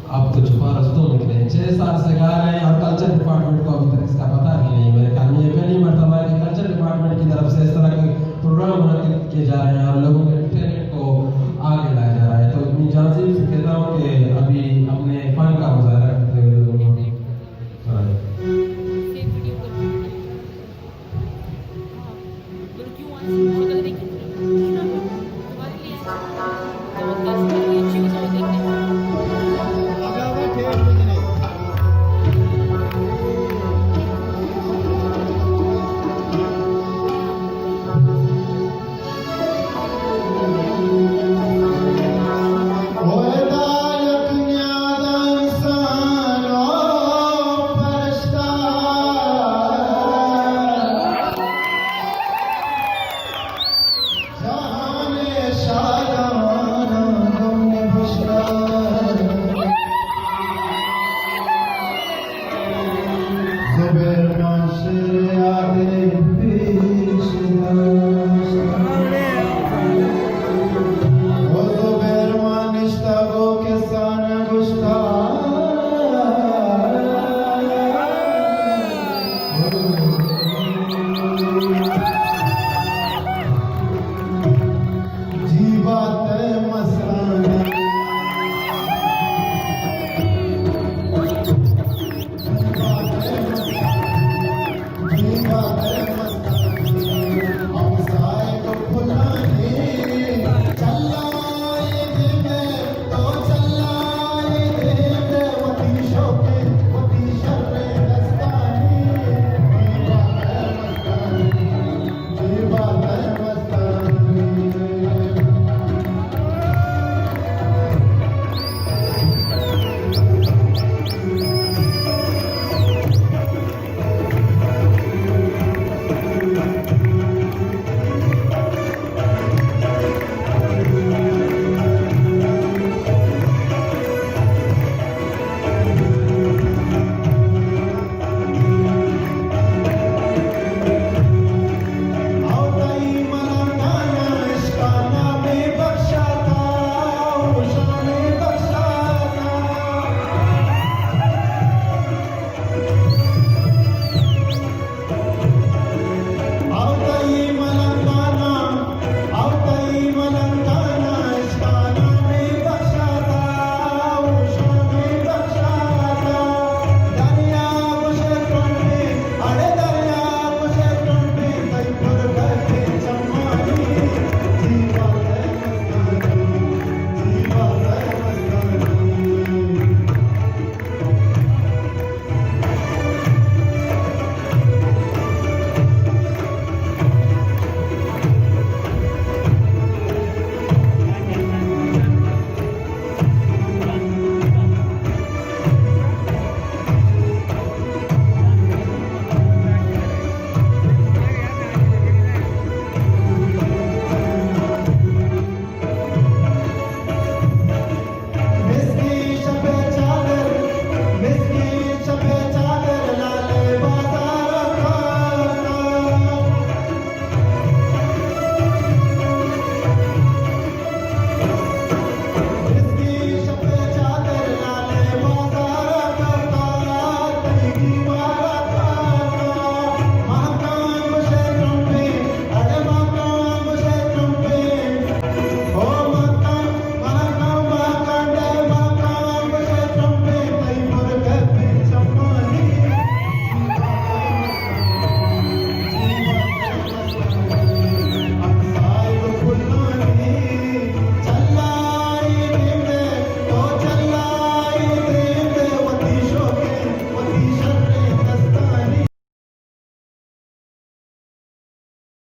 اب تو چھپا رستوں میں کھڑے ہیں، چھ سال سے گا رہے ہیں اور کلچر ڈپارٹمنٹ کو ابھی تک اس کا پتہ بھی نہیں۔ میرے خیال میں یہ پہلی مرتبہ ہے کہ کلچر ڈپارٹمنٹ کی طرف سے اس طرح کے پروگرام منعقد کیے جا رہے ہیں اور لوگوں کے ٹیلنٹ کو آگے لایا جا رہا ہے۔ تو اتنی جازی فکر